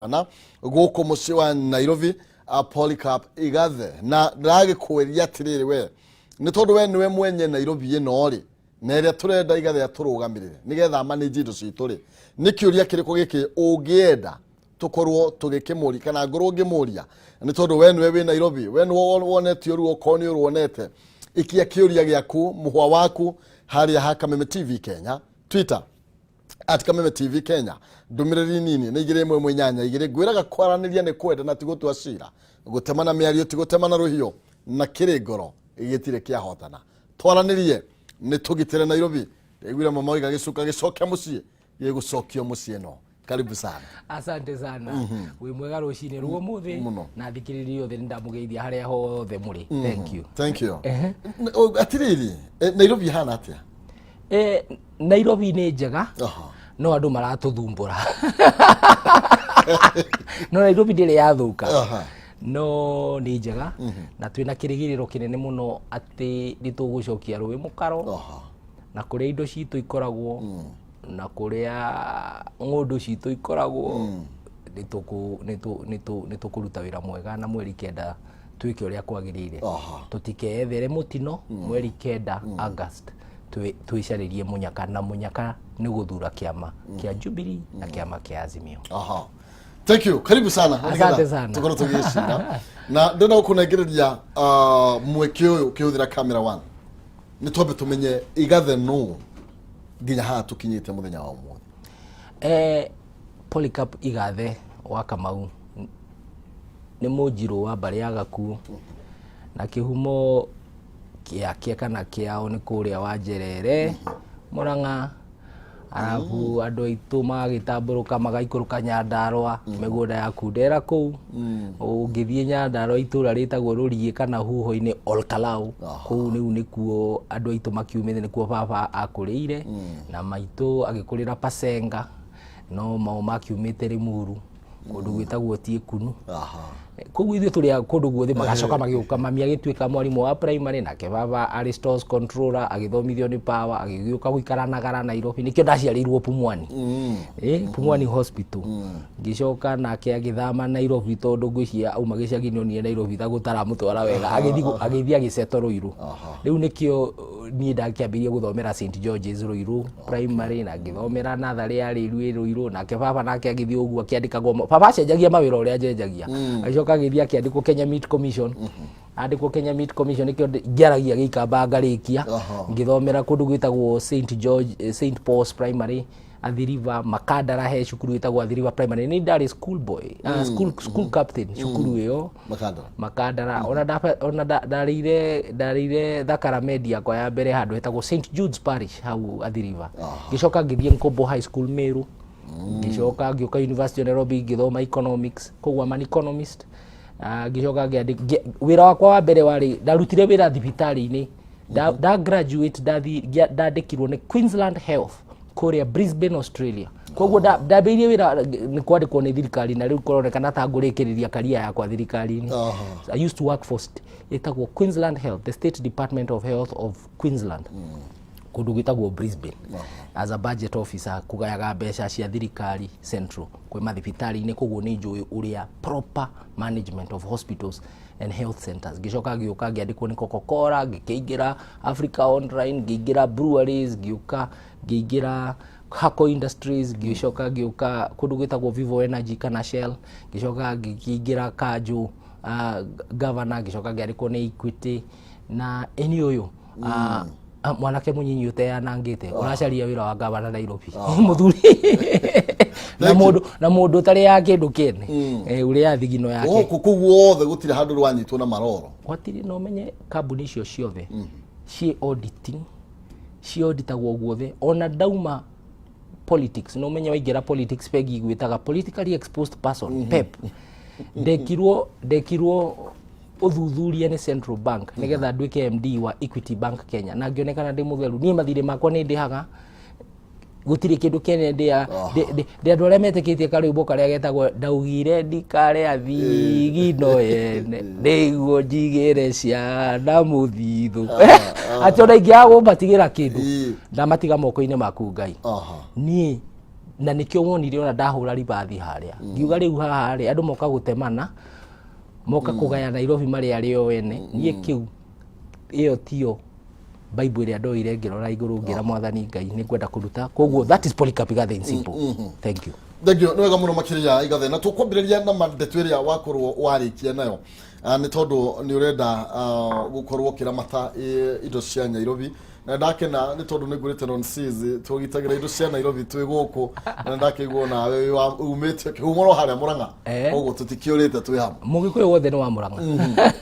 Kana gũkũ mũciĩ wa Nairobi, Polycarp Igathe, na ndĩragĩkwĩria atĩrĩrĩ, we nĩ tondũ we nĩwe mwenye Nairobi ĩno rĩ, na ĩrĩa tũrenda Igathe atũrũgamĩrĩre nĩgetha amanĩnji indo citũ rĩ, nĩ kĩũria kĩrĩkũ gĩkĩ ũngĩenda tũkorwo tũgĩkĩmũria kana ngorwo ngĩmũria? Nĩ tondũ we nĩwe wĩ Nairobi, we nĩwe wonete ũruo, okorwo nĩ ũruonete, ikia kĩũria gĩaku, mũhwa waku harĩa ha Kameme TV Kenya, Twitter @KamemeTV Kenya. Ndũmĩrĩri nini nĩ 2182. Ngwĩraga kwaranĩria nĩ kwenda na ti gũtua cira, gũtemana mĩario ti gũtemana rũhiũ, na kĩrĩ ngoro gĩtirĩ kĩahotana. Twaranĩrie nĩ tũgitĩre Nairobi. Ndaiguire mama oiga gĩcuka gĩcoke mũciĩ, gĩgũcokio mũciĩ. No karibu sana. Asante sana. Wĩ mwega rũcinĩ rwa ũmũthĩ? Mũno. Na thikĩrĩria othe nĩ ndamũgeithia harĩa hothe mũrĩ. Thank you. Thank you. Atĩrĩrĩ, Nairobi ihana atĩa? Nairobi nĩ njega, no andũ maratũthumbũra, no Nairobi ndĩrĩ yathũka. No nĩ njega na twĩna kĩrĩgĩrĩro kĩnene mũno atĩ nĩ tũgũcokia rũĩ mũkaro na kũrĩa indo citũ ikoragwo na kũrĩa ng'ũndũ citũ ikoragwo nĩ tũkũruta wĩra mwega na mweri 9 twĩke ũrĩa kwagĩrĩire. Tũtikeyethere mũtino mweri 9 August, twĩcarĩrie mũnyaka, na mũnyaka nĩ gũthura kĩama kĩa Jubilee na kĩama kĩa Azimio. Aha. Thank you. Karibu sana. Na Asante nĩgetha sana. tũkorwo tũgĩcira. Na ndĩrenda gũkũnengereria mweke ũyũ ũkĩhũthĩra camera one. Nĩ twambe tũmenye Igathe nũ nginya haha tũkinyĩte mũthenya wa ũmũthĩ. Polycarp Igathe wa Kamau nĩ mũnjirũ wa mbarĩ ya Gakuo, na kĩhumo gĩake kana kĩao nĩ kũrĩa wa Njerere, Mũrang'a, arabu andũ aitũ magagĩtambũrũka magaikũrũka Nyandarũa, mĩgũnda ya Kundera kũu. Ũngĩthiĩ Nyandarũa, itũra rĩtagwo Rũriĩ kana Huho-inĩ Olkalau, kũu rĩu nĩkuo andũ aitũ makiumĩte, nĩkuo baba akũrĩire na maitũ agĩkũrĩra Pasenga, no mao makiumĩte Limuru, kũndũ gwĩtagwo Tiekunu. Koguo ithuĩ tũrĩ a kũndũ guothe. Magacoka magĩũka, mami agĩtuĩka mwarimũ wa primary, nake baba arĩ stores controller, agĩthomithio nĩ power, agĩgĩũka gũikara Nagara, Nairobi. Nĩkĩo ndaciarĩirwo Pumwani, Pumwani Hospital. Ngĩcoka nake agĩthama Nairobi, tondũ ngwĩciria auma gĩcagi-inĩ onire Nairobi ta gũtaramũtwara wega, agĩthiĩ agĩceto Rũirũ. Rĩu nĩkĩo niĩ ndakĩambĩrĩria gũthomera St George's Rũirũ Primary, na ngĩthomera natharĩ ya Rĩru Rũirũ. Nake baba nake agĩthiĩ ũguo akĩandĩkagwo. Baba acenjagia mawĩra ũrĩa njenjagia. Agĩcoka agĩthiĩ akĩandĩkwo Kenya Meat Commission. Andĩkwo Kenya Meat Commission, nĩkĩo ngĩaragia gĩikamba ngarĩkia. Ngĩthomera kũndũ gwĩtagwo St George, St Paul's Primary, Athi River, Makandara, he cukuru ĩtagwo Athi River Primary. Nĩ ndarĩ school boy, school captain cukuru ĩyo. Makandara. Makandara. Ona ona ndarĩire thakaramedi yakwa ya mbere handũ hetagwo St Jude's Parish hau Athi River. Ngĩcoka ngĩthiĩ Nkombo High School, Meru. Ngĩcoka ngĩũka University of Nairobi, ngĩthoma economics, koguo I'm an economist. Ngĩcoka wĩra wakwa wa mbere warĩ ndarutire wĩra thibitarĩ-inĩ. Nda graduate ndandĩkirwo nĩ Queensland Health kũrĩa Brisbane, Australia. Koguo ndambĩrĩirie wĩra nĩ kwandĩkwo nĩ thirikari, na rĩu kũronekana ta ngũrĩkĩrĩria karia yakwa thirikari-inĩ. I used to work for ĩtagwo Queensland Health, the State Department of Health of Queensland, kũndũ gwĩtagwo Brisbane, as a budget officer, kũgayaga mbeca cia thirikari central kwĩ mathibitarĩ-inĩ. Koguo nĩ njũĩ ũrĩa proper management of hospitals and health centers. Ngĩcoka ngĩũka ngĩandĩkwo nĩ Coca-Cola, ngĩkĩingĩra Africa Online, ngĩingĩra breweries, ngĩũka ngĩingĩra Haco Industries, ngĩcoka ngĩũka kũndũ gwĩtagwo Vivo Energy kana Shell, ngĩcoka ngĩkĩingĩra kanjũ, governor, ngĩcoka ngĩandĩkwo nĩ Equity na ĩni ũyũ mwanake mũnyinyi ũteyanangĩte ũracaria wĩra wa gavana Nairobi, mũthuri na mũndũ na mũndũ ũtarĩ ya kĩndũ kĩene, ũrĩa ya thigino yake. Gũkũ kũu guothe gũtirĩ handũ rwanyitwo na maroro? Gwatirĩ. No menye kambuni icio ciothe ciĩ auditing, ciĩ auditagwo guothe. Ona ndauma politics, no menye waingĩra politics, bengi gwĩtaga politically exposed person, PEP. Ndekirwo ũthuthuria nĩ Central Bank nĩgetha nduĩke MD wa Equity Bank Kenya, na ngĩonekana ndĩ mũtheru. Niĩ mathirĩ makwa nĩ ndĩhaga, gũtirĩ kĩndũ kĩene ndĩa ndĩ andũ arĩa metĩkĩtie karwĩmbo karĩa getagwo "Ndaugire ndikarĩa thigino yene nĩguo njigĩre ciana mũthithũ", atĩ ona ingĩaga gũmatigĩra kĩndũ, ndamatiga moko-inĩ maku, Ngai. Niĩ Na nĩkĩo wonire ona ndahũra ribathi harĩa, ngiuga rĩu haha rĩ, andũ moka gũtemana, moka kũgaya Nairobi marĩ arĩ o ene. Niĩ kĩu ĩyo tiyo Bible ĩrĩa ndoire ngĩrora igũrũ, ngĩra Mwathani Ngai nĩ ngwenda kũruta. Koguo that is Polycarp Igathe in simple. Thank you. Thengio, nĩ wega mũno makĩria, Igathe. Na tũkwambĩrĩria na ndeto ĩrĩa wakorwo warĩkia nayo. Nĩ tondũ nĩ ũrenda gũkorwo ũkĩramata indo cia Nairobi, na ndakena nĩ tondũ nĩ ngũrĩte non seas tũgitagĩra indo cia Nairobi twĩ gũkũ, na ndakĩiguo nawe wĩ wa- umĩte kĩhumo no harĩa Mũrang'a. Koguo tũtikĩũrĩte, twĩ hamwe. Mũgĩkũyũ wothe nĩ wa Mũrang'a.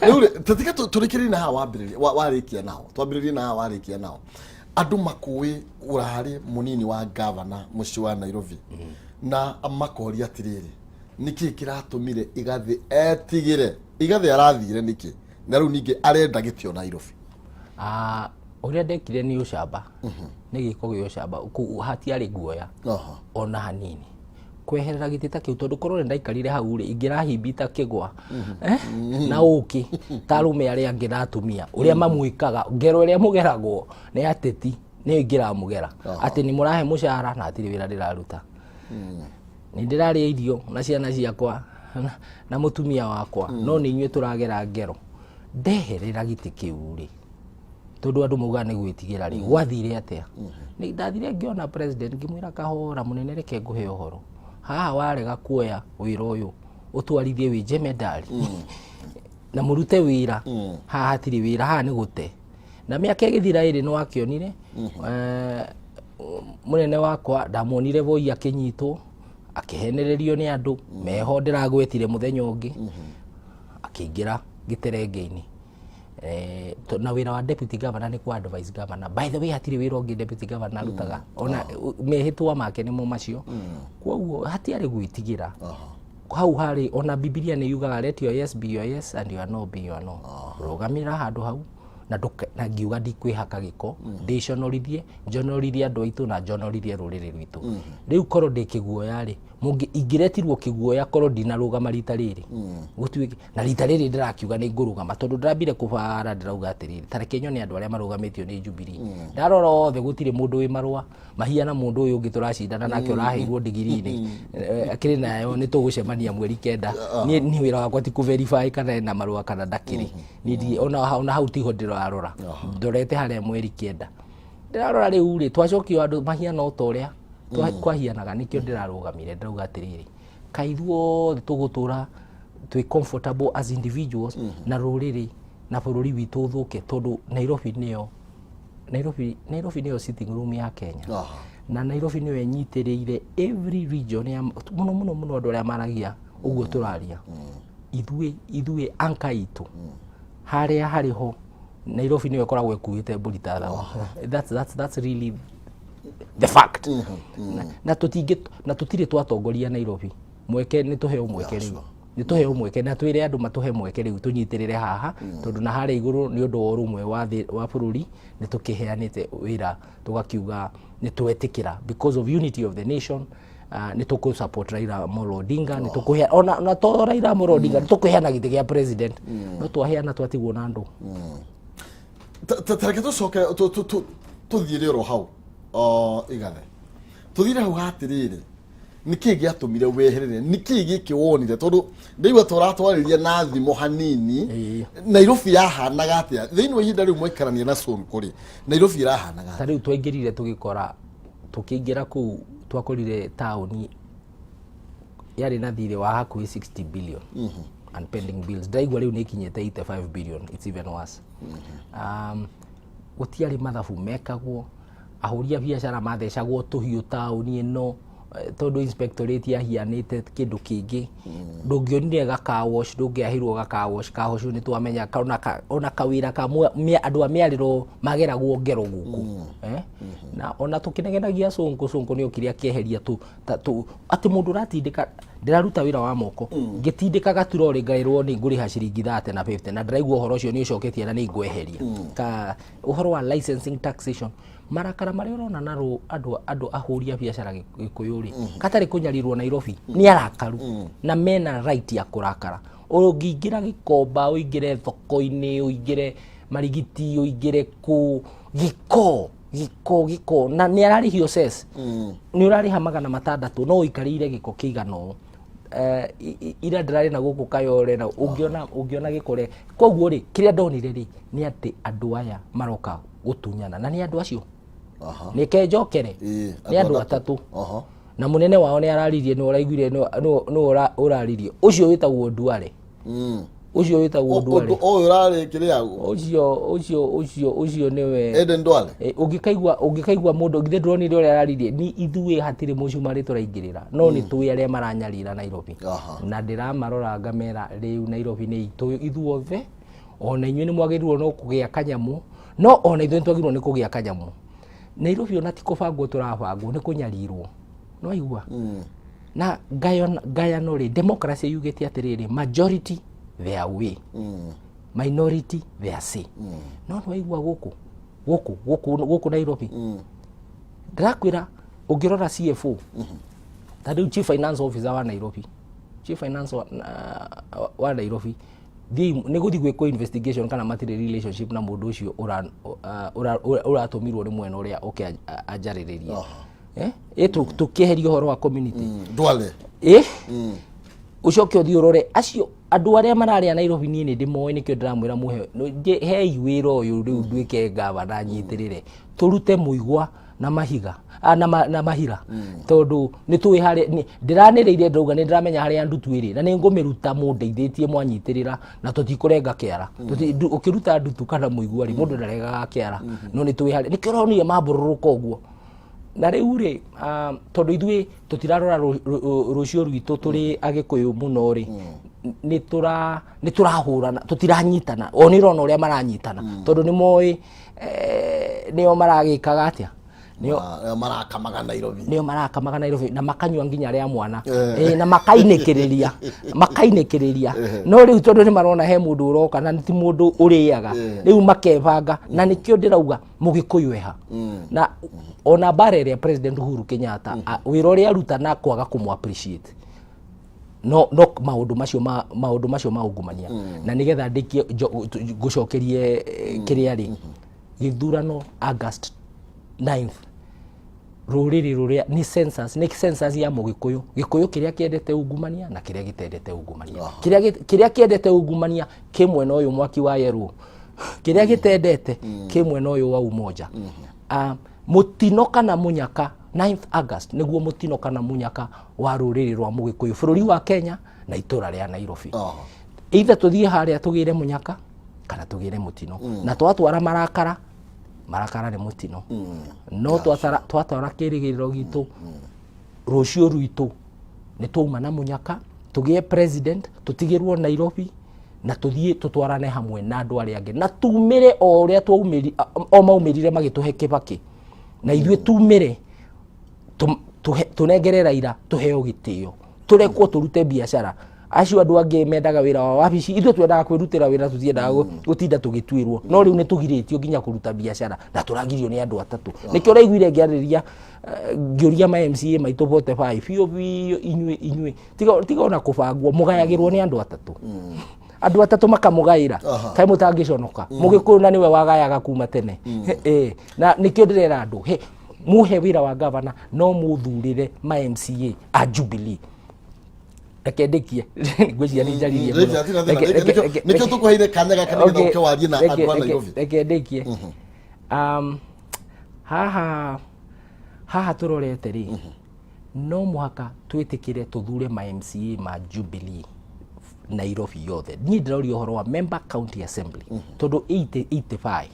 Rĩu rĩ, tũtige tũrĩkĩrĩrie na haha wambĩrĩria warĩkia naho, twambĩrĩrie na haha warĩkia naho. Andũ makũĩ ũrarĩ mũnini wa gavana mũciĩ wa Nairobi, na makoria atĩrĩrĩ, nĩkĩ kĩratũmire Igathĩ etigĩre? Igathĩ arathire nĩkĩ na rĩu ningĩ arenda gĩtio Nairobi? Ah, ũrĩa ndekire nĩ ũcamba, nĩ gĩko gĩa ũcamba. Kũu hatiarĩ guoya ona hanini kweherera gĩtĩ ta kĩu, tondũ korwo nĩ ndaikarire hau rĩ, ingĩrahimbita kĩgwa na ũkĩ ta arũme arĩa angĩ na atumia ũrĩa mamwĩkaga. Ngero ĩrĩa mũgeragwo nĩ ateti nĩyo ingĩramũgera, atĩ nĩ mũrahe mũcara na hatirĩ wĩra ndĩraruta. Nĩ ndĩrarĩa irio na ciana ciakwa na mũtumia wakwa, no nĩ inyuĩ tũragera ngero. Ndeherera gĩtĩ kĩu rĩ, tondũ andũ maugaga nĩ gwĩtigĩra rĩ, gwathire atĩa? Nĩ ndathire ngĩona president, ngĩmwĩra, "Kahora mũnene, reke ngũhe ũhoro haha. Warega kuoya wĩra ũyũ ũtwarithie wĩ jemedari na mũrute wĩra haha, hatirĩ wĩra haha, nĩ gũte." Na mĩaka ĩgĩthira ĩrĩ, nĩ wakĩonire mũnene wakwa ndamuonire Voi akĩnyitwo, akĩhenererio nĩ andũ meho ndĩragwetire mũthenya ũngĩ, akĩingĩra gĩterenge-inĩ. Na wĩra wa deputy governor nĩ ku advise governor. By the way, hatirĩ wĩra ũngĩ deputy governor arutaga, ona mehĩtwa make nĩmo macio. Koguo hatiarĩ gwĩtigĩra hau harĩ. Ona Bibilia nĩ yugaga, "Let your yes be your yes and your no be your no." Rũgamĩrĩra handũ hau na na ngiuga ndikwĩhaka gĩko, ndĩconorithie, njonorithie andũ aitũ na njonorithie rũrĩrĩ rwitũ. Rĩu korwo ndĩ kĩguoya rĩ, mũngĩ ingĩretirwo kĩguoya korwo ndinarũgama rita rĩrĩ gũtuĩke. Na rita rĩrĩ ndĩrakiuga nĩ ngũrũgama, tondũ ndĩrambire kũbara, ndĩrauga atĩrĩrĩ, ta reke nyone andũ arĩa marũgamĩtio nĩ Jubilee. Ndarora othe gũtirĩ mũndũ wĩ marũa mahiana mũndũ ũyũ ũngĩ tũracindana nake, ũraheirwo ndigiri-inĩ. Akĩrĩ nayo, nĩ tũgũcemania mweri 9. Niĩ niĩ wĩra wakwa ti kũ-verify kana ena marũa kana ndakĩrĩ. Niĩ ona hau tiho ndĩrarora, ndorete harĩa mweri 9 ndĩrarora. Rĩu rĩ, twacokio andũ mahiana o ta ũrĩa kwahianaga. Nĩkĩo ndĩrarũgamire, ndĩrauga atĩrĩrĩ, kaĩ ithuothe tũgũtũra twĩ comfortable as individuals na rũrĩrĩ na bũrũri witũ ũthũke? Tondũ Nairobi nĩyo Nairobi, Nairobi nĩyo sitting room ya Kenya. Na Nairobi nĩyo ĩnyitĩrĩire every region ya mũno mũno mũno andũ arĩa maragia ũguo tũraria ithuĩ anka itũ harĩa harĩ ho. Nairobi nĩyo ĩkoragwo ĩkuĩte mbũri ta thaũ. That's really the fact. Na tũtingĩ na tũtirĩ twatongoria Nairobi. Mweke nĩ tũheo mweke rĩu, nĩ tũheo mweke na twĩre andũ matũhe mweke rĩu tũnyitĩrĩre haha, tondũ na harĩa igũrũ nĩ ũndũ wa ũrũmwe wa thĩ wa bũrũri nĩ tũkĩheanĩte wĩra, tũgakiuga nĩ twetĩkĩra because of unity of the nation. Nĩ tũkũ support Raila Amolo Odinga, nĩ tũkũhe ona to Raila Amolo Odinga, nĩ tũkũheana gĩtĩ gĩa president, no twaheana twatigwo na andũ. Ta reke tũcoke tũthiĩre oro hau o, Igathe, tũthiĩre hau hatĩrĩrĩ, nĩkĩ gĩatũmire weherere? Nĩkĩ gĩkĩ wonire? Tondũ ndaigua tũratwarĩria na thimũ hanini. Nairobi yahanaga atĩa thĩinĩ wa ihinda rĩu mwaikarania na Sonko rĩ? Nairobi ĩrahanaga Ta atĩa? Rĩu twaingĩrire tũgĩkora, tũkĩingĩra kũu twakorire taũni yarĩ na thirĩ wa hakuhĩ 60 billion and pending bills. Ndaigua rĩu nĩ ikinyĩte 85 billion, it's even worse. Gũtiarĩ mathabu mekagwo, ahũri a biacara mathecagwo tũhiũ taũni ĩno, tondũ inspectorate yahianĩte kĩndũ kĩngĩ. Ndũngĩonire ga car wash, ndũngĩaheirwo ga car wash kahocio. Nĩ twamenya ona kawĩra ka andũ a mĩarĩro mageragwo ngero gũkũ, eh? Na ona tũkĩnegenagia Sonko, Sonko nĩ okire akĩeheria tu, tu atĩ mũndũ ũratindĩka, ndĩraruta wĩra wa moko ngĩtindĩka gaturori ngaĩrwo nĩ ngũrĩha ciringi 30 na 50, na ndĩraigua ũhoro ũcio nĩ ũcoketie na nĩ ngweheria ka ũhoro wa licensing, taxation. Marakara marĩa ũrona na andũ ahũri a biacara Gĩkũyũ rĩ, katarĩ kũnyarirwo Nairobi, nĩ arakaru na mena right ya kũrakara. Ũngĩingĩra Gĩkomba, ũingĩre thoko-inĩ, ũingĩre Marigiti, ũingĩre kũ, gĩko Gĩko, gĩko, na nĩ ararĩhio cess. Nĩ ũrarĩha 600 no ũikarĩire gĩko kĩigana ũũ. Ira ndĩrarĩ na gũkũ Kayore na ũngĩona gĩko rĩ. Koguo rĩ, kĩrĩa ndonire rĩ, nĩ atĩ andũ aya maroka gũtunyana, na nĩ andũ acio. Nĩke njokere. Nĩ andũ atatũ. Na mũnene wao nĩ araririe, nĩ ũraiguire, nĩ ũraririe, ũcio wĩtagwo Duale. Ũcio wĩtagwo Duale. Ũyũ ũrarĩ kĩrĩa? Ũcio nĩwe. Eden Duale. Ũngĩkaigua mũndũ, githĩ ndũronire ũrĩa araririe? Ni ithuĩ hatirĩ mũcumarĩ tũraingĩrĩra, no nĩ tũĩ arĩa maranyarira Nairobi. Na ndĩramarora ngamera, rĩu Nairobi nĩ itũ ithuothe, ona inyuĩ nĩ mwagĩrĩirwo no kũgĩa kanyamũ, no ona ithuĩ nĩ twagĩrĩirwo nĩ kũgĩa kanyamũ Nairobi. Ona ti kũbangwo tũrabangwo, nĩ kũnyarirwo, no igua na ngayano rĩ, democracy yugĩte atĩrĩrĩ, majority their way, minority their say. No nĩ waigua gũkũ Nairobi, ndĩrakwĩra, ũngĩrora CFO, ta rĩu chief finance officer wa Nairobi, chief finance wa Nairobi, thiĩ nĩ gũthiĩ gwĩkwo investigation kana matirĩ relationship na mũndũ ũcio ũratũmirwo nĩ mwena ũrĩa oke anjarĩrĩrie. Tũkĩeheria ũhoro wa community. Duale. Ĩ, ũcoke ũthiĩ ũrore acio andũ arĩa mararĩa Nairobi. Niĩ nĩ ndĩmoĩ, nĩkĩo ndĩramwĩra mũhe hei wĩra ũyũ rĩu, nduĩke gavana, nyitĩrĩre, tũrute mũigua na mahiga, na mahira, tondũ nĩ tũĩ harĩa ndĩranĩrĩire, ndauga nĩ ndĩramenya harĩa ndutu ĩrĩ na nĩ ngũmĩruta mũndeithĩtie mwanyitĩrĩra, na tũtikũrenga kĩara. Ũkĩruta ndutu kana mũigua rĩ, mũndũ ndarengaga kĩara, no nĩ tũĩ harĩa nĩkĩo ũronire mambũrũrũka ũguo. Na rĩu rĩ, tondũ ithuĩ tũtirarora rũciũ rwitũ tũrĩ Agĩkũyũ mũno rĩ, nĩ tũrahũrana, tũtiranyitana. O nĩ ũrona ũrĩa maranyitana, tondũ nĩ moĩ nĩo maragĩkaga atĩa. Nĩo marakamaga Nairobi. Nĩo marakamaga Nairobi na makanyua nginya rĩa mwana. Na makainĩkĩrĩria. No rĩu tondũ nĩ marona he mũndũ ũroka na ti mũndũ ũrĩaga, rĩu makebanga. Na nĩkĩo ndĩrauga mũgĩkũyũ eha na ona mbara ĩrĩa President Uhuru Kenyatta, wĩra ũrĩa aruta na kwaga kũmũ appreciate, no maũndũ macio ma ungumania. Na nĩgetha ndĩkie ngũcokerie, kĩrĩa rĩ, gĩthurano August 9th, rũrĩrĩ rũrĩa nĩ census ya mũgĩkũyũ, gĩkũyũ kĩrĩa kĩendete ungumania na kĩrĩa gĩtendete ungumania. Kĩrĩa kĩendete ungumania kĩ mwena ũyũ mwaki wa yerũ, kĩrĩa gĩtendete kĩ mwena ũyũ wa umoja. Mũtino kana mũnyaka, 9th August nĩguo mũtino kana mũnyaka wa rũrĩrĩ rwa mũgĩkũyũ bũrũri wa Kenya na itũra rĩa Nairobi. Either tũthiĩ harĩa tũgĩre mũnyaka kana tũgĩre mũtino. Na twatwara marakara, marakara nĩ mũtino, no twatwara kĩrĩgĩrĩro gitũ rũciũ rwitũ, nĩ twauma na mũnyaka, tũgĩe president, tũtigĩrwo Nairobi na tũthiĩ tũtwarane hamwe na andũ arĩa angĩ, na tumĩre o ũrĩa twaumĩri o maumĩrire magĩtũhe Kĩbakĩ, na ithuĩ tumĩre tũnengere Raila, tũheo gĩtĩo, tũrekwo tũrute biacara. Acio andũ angĩ mendaga wĩra wa wabici, ithuĩ twendaga kwĩrutĩra wĩra, tũtiendaga gũtinda tũgĩtuĩrwo. No rĩu nĩ tũgirĩtio nginya kũruta biacara na tũragirio nĩ andũ atatũ. Nĩkĩo ũraiguire ngĩarĩria, ngĩũria ma MCA maitũ 45 biũ biũ, inyuĩ tiga ona kũbangwo, mũgayagĩrwo nĩ andũ atatũ, andũ atatũ makamũgaĩra. Kaĩ mũtangĩconoka? Mũgĩkũyũ na nĩwe wagayaga kuma tene. Na nĩkĩo ndĩrera andũ, he muhe wĩra wa gavana, no mũthurĩre ma MCA a Jubilee. Reke ndĩkie, ngwĩciria nĩ njaririe mũno. Rĩngĩ hatirĩ na thĩna. Nĩkĩo tũkũheire kanya gaka nĩgetha ũke warie na andũ a Nairobi. Reke ndĩkie. Haha tũrorete rĩ, no mũhaka twĩtĩkĩre tũthure ma MCA ma Jubilee Nairobi yothe. Niĩ ndĩroria ũhoro wa member county assembly, tondũ 80 85,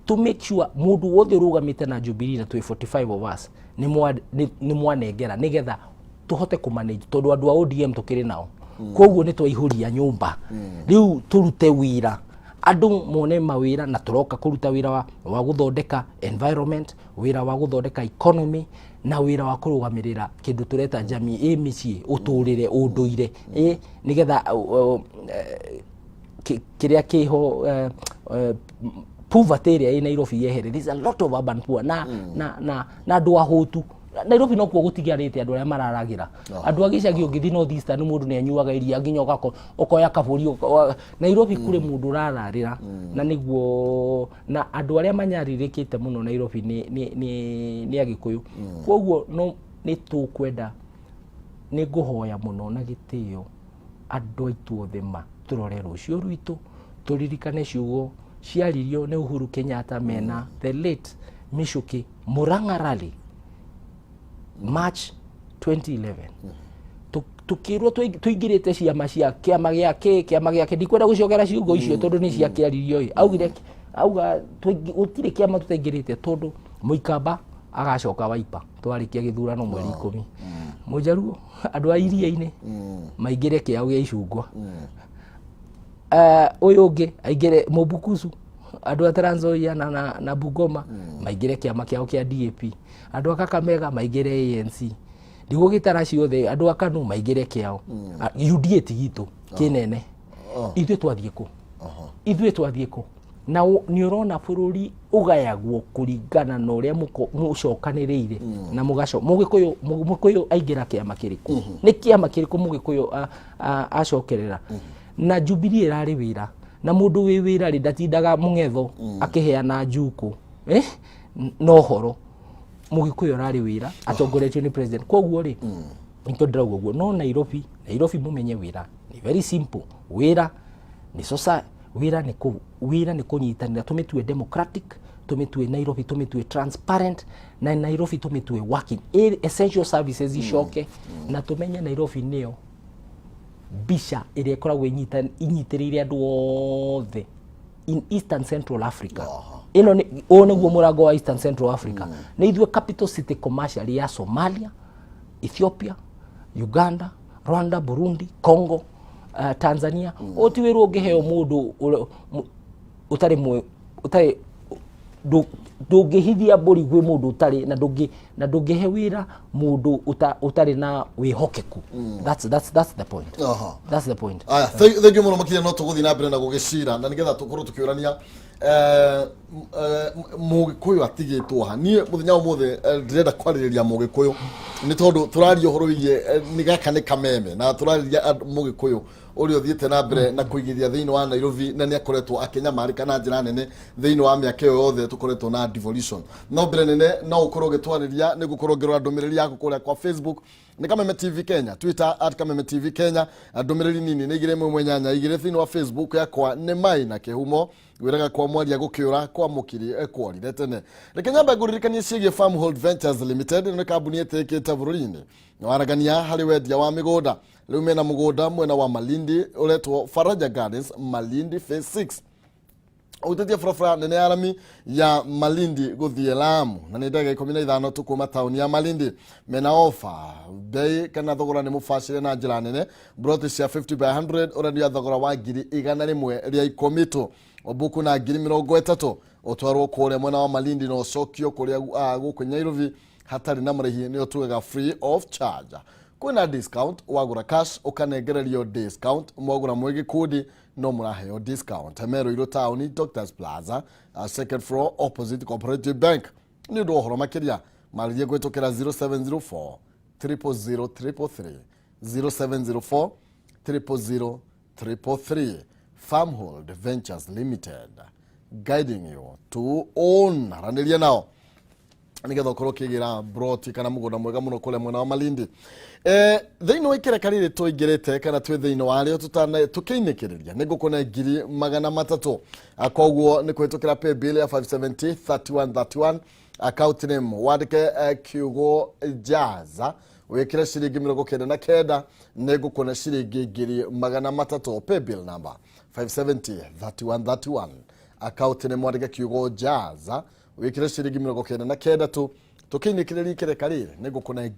to make sure mũndũ wothe ũrũgamĩte na Jubilee, na twĩ 45 of us, nĩ mwanengera nĩgetha tũhote kũmanage, tondũ andũ a ODM tũkĩrĩ nao, koguo nĩ twaihũria nyũmba. Rĩu tũrute wĩra, andũ mone mawĩra, na tũroka kũruta wĩra wa gũthondeka environment, wĩra wa gũthondeka economy, na wĩra wa kũrũgamĩrĩra kĩndũ tũreta jamii, ĩ mĩciĩ, ũtũrĩre, ũndũire, ĩ nĩgetha kĩrĩa kĩho, poverty ĩrĩa ĩ Nairobi yehere. There's a lot of urban poor na andũ ahũtu. Nairobi nokuo gũtigarĩte andũ arĩa mararagĩra. Andũ a gĩcagi ũngĩthiĩ North Eastern mũndũ nĩ anyuaga iria nginya ũkoya kabũri Nairobi kũrĩ mũndũ ũrararĩra na nĩguo na andũ arĩa manyarirĩkĩte mũno Nairobi nĩ Agĩkũyũ. Koguo no nĩ tũkwenda, nĩ ngũhoya mũno na gĩtĩo andũ aitũ othe ma tũrore rũciũ rwitũ, tũririkane ciugo ciaririo nĩ Uhuru Kenyatta mena the late Michuki Murang'a Rally March 2011. Tukirwo tuingirite ciama cia kiama gĩa kĩ kiama gĩa kĩ, ndikwenda gũcokera ciugo icio tondũ nĩ ciakĩaririo ĩ, augire auga gũtirĩ kĩama tũtaingĩrĩte tondũ Mũikamba agacoka Wiper twarĩkia gĩthurano mweri 10, Mũjaruo andũ a iria-inĩ maingĩre kĩao gĩa icungwa, ũyũ ũngĩ aingĩre Mũbukusu, andũ a Trans Nzoia na Bungoma maingĩre kĩama kĩao kĩa DAP, andũ a Kakamega maingĩre ANC, ndigũgĩtara ciothe, andũ a KANU maingĩre kĩao. UDA ti gitũ kĩnene. Ithuĩ twathiĩ kũ? Ithuĩ twathiĩ kũ? Na nĩ ũrona bũrũri ũgayagwo kũringana na ũrĩa mũcokanĩrĩire na mũgaco mũgĩkũyũ. Mũgĩkũyũ aingĩra kĩama kĩrĩkũ? Nĩ kĩama kĩrĩkũ mũgĩkũyũ acokerera? Na Jubilee ĩrarĩ wĩra, na mũndũ wĩ wĩra rĩ, ndatindaga mũng'etho akĩheana njukũ, eh? Na ũhoro mũgĩkũyũ ararĩ wĩra atongoretio nĩ president. Koguo rĩ, nĩkĩo ndĩrauga ũguo. No Nairobi, Nairobi mũmenye wĩra nĩ very simple. Wĩra nĩ sosa, wĩra nĩ kũnyitanĩra, tũmĩtue democratic, tũmĩtue Nairobi, tũmĩtue transparent, na Nairobi tũmĩtue working. Essential services icoke, na tũmenye Nairobi nĩyo mbica ĩrĩa ĩkoragwo inyitĩrĩire andũ othe in Eastern Central Africa. Ĩno nĩ ũyũ nĩguo mũrango wa Eastern Central Africa. Nĩ ithuĩ capital city commercial ya Somalia, Ethiopia, Uganda, Rwanda, Burundi, Congo, Tanzania. Ũyũ ti wĩra ũngĩheo mũndũ ũtarĩ ũtarĩ ndũngĩhithia mbũri gwĩ mũndũ ũtarĩ na ndũngĩhe wĩra mũndũ ũtarĩ na wĩhokeku. That's the point. That's the point. Aya, thank you mũno makĩria. No tũgũthiĩ na mbere na gũgĩcira na nĩgetha tũkorwo tũkĩũrania mũgĩkũyũ atigĩtwo ha. Niĩ mũthenya wa ũmũthĩ ndĩrenda kwarĩrĩria mũgĩkũyũ nĩ tondũ tũraria ũhoro wĩgiĩ nĩ gaka nĩ kameme na tũrarĩria mũgĩkũyũ ũrĩa ũthiĩte na mbere na kũigithia thĩinĩ wa Nairobi na nĩ akoretwo akĩnyamarĩka na njĩra nene thĩinĩ wa mĩaka ĩyo yothe tũkoretwo na devolution. No mbere nene no ũkorwo ũgĩtwarĩria nĩ gũkorwo ngĩrora ndũmĩrĩri yaku kũrĩa kwa Facebook nĩ Kameme TV Kenya, Twitter @KamemeTV Kenya. Ndũmĩrĩri nini nĩ 218 2 thĩinĩ wa Facebook yakwa nĩ Mai na Kĩhumo wĩraga kwa mwaria gũkĩũra kwa mũkiri kworire tene. Reke nyambe ngũririkanie ciĩgiĩ Farmhold Ventures Limited. Ĩno nĩ kambuni ĩtĩkĩte bũrũri-inĩ na waragania harĩ wendia wa mĩgũnda. Rĩu mena mũgũnda mwena wa Malindi ũretwo Faraja Gardens, Malindi Phase 6, ũhutĩtie barabara nene ya rami ya Malindi gũthiĩ Lamu, na nĩ ndagĩka 15 tu kuma taũni ya Malindi. Mena ofa, bei kana thogora nĩ mũbacĩre na njĩra nene. Broti cia 50 by 100 ũrendio thogora wa 110,000 tu, ũbuku na 30,000 ũtwarwo kũrĩa mwena wa Malindi na ũcokio kũrĩa gũkũ Nairobi hatarĩ na marĩhi, nĩyo tugaga free of charge. Kwĩna discount wagũra cash, ũkanengererio discount mwagũra mwĩ gĩkundi, no mũraheo discount. Meru taũni, Doctors Plaza, second floor, opposite Cooperative Bank. Nĩ ũndũ wa ũhoro makĩria marĩrie kũhĩtũkĩra 0704 000 333, 0704 000 333. Farmhold Ventures Limited, guiding you to own. Aranĩria nao nigetha ũkorwo ũkĩgĩra broti kana mũgũnda mwega mũno kũrĩa mwena wa Malindi. Thĩinĩ wa ikereka rĩrĩ tũingĩrĩte kana twĩ thĩinĩ warĩo tũkĩinĩkĩrĩria nĩ ngũkũne 300,000. Koguo nĩ kũhĩtũkĩra paybill ya 570 31 31, account name wandĩke kiugo jaza, wĩkĩre ciringi 99, nĩ ngũkũne ciringi 300,000. Paybill number 570 31 31, account name wandĩke kiugo jaza, wĩkĩre ciringi 99 tu. Tũkĩinĩkĩrĩria ikereka rĩrĩ nĩ ngũkũne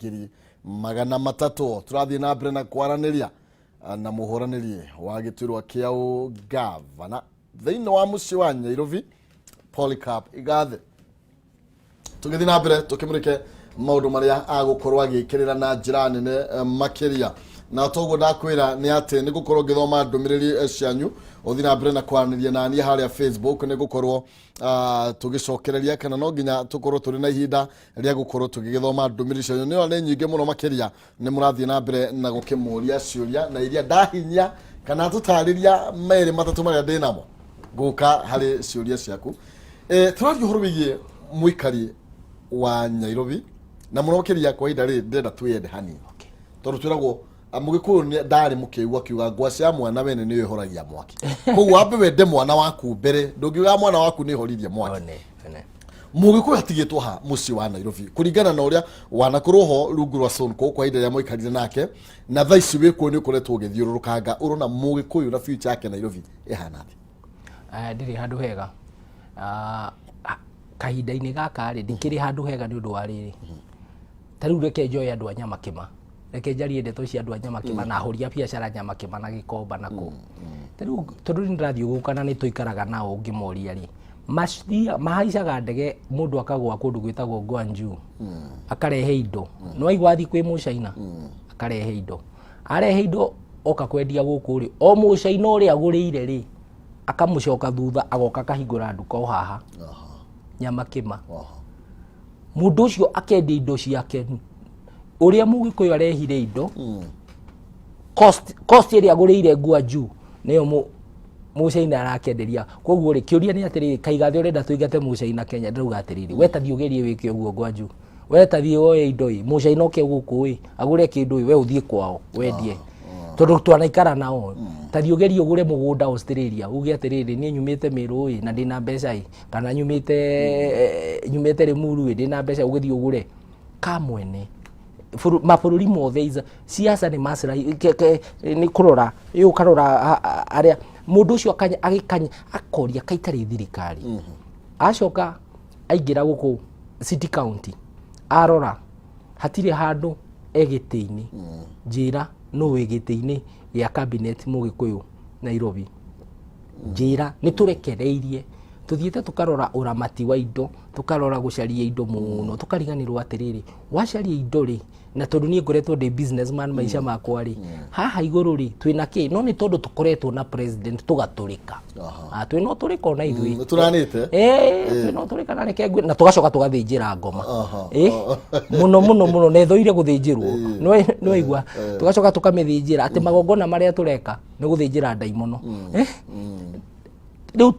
300,000. Tũrathiĩ na mbere na kwaranĩria na mũhũranĩri wa gĩturwa kĩa ũgavana thĩinĩ wa mũciĩ wa Nairobi, Polycarp Igathe. Tũgĩthiĩ na mbere tũkĩmũrĩke maũndũ marĩa agũkorwo agĩkĩrĩra na njĩra nene makĩria. Na toguo ndakwĩra nĩ atĩ nĩ ngũkorwo ngĩthoma ndũmĩrĩri cianyu, ũthiĩ na mbere na kwaranĩria naniĩ harĩa Facebook, nĩ ngũkorwo tũgĩcokereria kana no nginya tũkorwo tũrĩ na ihinda rĩa gũkorwo tũgĩgĩthoma ndũmĩrĩri cianyu. Nĩ nĩ nyingĩ mũno makĩria, nĩ mũrathiĩ na mbere na gũkĩmũria ciũria na iria ndahinyia kana tũtarĩria merĩ matatũ marĩa ndĩ namo ngũka harĩ ciũria ciaku. Tũraria ũhoro wĩgiĩ mũikari wa Nairobi na mũno makĩria kwa ihinda rĩrĩ ndĩrenda twĩyende hanini. Tondũ twĩragwo mũgĩkũyũ ndarĩ mũkĩgu akiuga ngwacĩ ya mwana wene nĩyo ĩhoragia mwaki. Koguo wambe wende mwana waku mbere, ndũngiuga mwana waku nĩ ĩhoririe mwaki. One, one. Mũgĩkũyũ atigĩtwo ha mũciĩ wa Nairobi kũringana na ũrĩa wanakorwo ho rungu rwa Sonko kwa ihinda rĩrĩa mwaikarire nake, na thaa ici wĩkuo nĩ ũkoretwo ũgĩthiũrũrũkanga, ũrona mũgĩkũyũ na future yake Nairobi ĩhana atĩa? Ndirĩ handũ hega. Kahinda-inĩ gaka rĩ, ndikĩrĩ handũ hega nĩ ũndũ wa rĩrĩ. Ta rĩu reke njoe andũ a Nyamakĩma, reke njarie ndeto cia andũ a Nyamakĩma na ahũri a biacara Nyamakĩma na Gĩkomba na kũ. Ta rĩu tondũ nĩ ndĩrathiũrũrũka na nĩ tũikaraga nao ũngĩmoria rĩ, mahaicaga ndege mũndũ akagũa kũndũ gwĩtagwo Guangzhou, akarehe indo. Nĩ waigua athiĩ kwĩ Mũcaina, akarehe indo. Arehe indo oka kwendia gũkũ rĩ, o Mũcaina ũrĩa agũrĩire rĩ, akamũcoka thutha agoka akahingũra nduka o haha Nyamakĩma. Mũndũ ũcio akendia indo ciake, ũrĩa Mũgĩkũyũ arehire indo, cost ĩrĩa agũrĩire Guangzhou nĩyo Mũcaina arakenderia. Koguo rĩ, kĩũria nĩ atĩrĩrĩ, Kaigathe ũrenda tũingate Mũcaina Kenya, ndĩrauga atĩrĩrĩ, we ta thiĩ ũgerie wĩke ũguo Guangzhou, we ta thiĩ woe indo ĩ, Mũcaina oke gũkũ ĩ, agũre kĩndũ ĩ, we ũthiĩ kwao wendie, tondũ twanaikara nao. Ta thiĩ ũgerie ũgũre mũgũnda Australia, uge atĩrĩrĩ, niĩ nyumĩte Mĩrũ ĩ, na ndĩna mbeca ĩ, kana nyumĩte Limuru ĩ, ndĩna mbeca, ũgĩthiĩ ũgũre ka mwene. Mabũrũri mothe siasa nĩ maslahi, nĩ kũrora, ĩ ũkarora arĩa mũndũ ũcio agĩkanya akoria kaitarĩ thirikari. Acoka aingĩra gũkũ city county, arora hatirĩ handũ e gĩtĩ-inĩ. Njĩra nũ wĩ gĩtĩ-inĩ gĩa cabinet Mũgĩkũyũ Nairobi? Njĩra. Nĩ tũrekereirie tũthiĩte tũkarora ũramati wa indo, tũkarora gũcaria indo mũno, tũkariganĩrwo atĩrĩrĩ, wacaria indo rĩ, na tondũ niĩ ngoretwo ndĩ businessman maica makwa rĩ, haha igũrũ rĩ, twĩna kĩ? No nĩ tondũ tũkoretwo na president tũgatũrĩka. Twĩna ũtũrĩka ona ithuĩ. Nĩ tũranĩte. Twĩna ũtũrĩka na reke ngwĩre, na tũgacoka tũgathĩnjĩra ngoma. Mũno mũno mũno, na ĩthũire gũthĩnjĩrwo. Nĩ waigua? Tũgacoka tũkamĩthĩnjĩra atĩ magongona marĩa tũreka nĩ gũthĩnjĩra ndaimono. Rĩu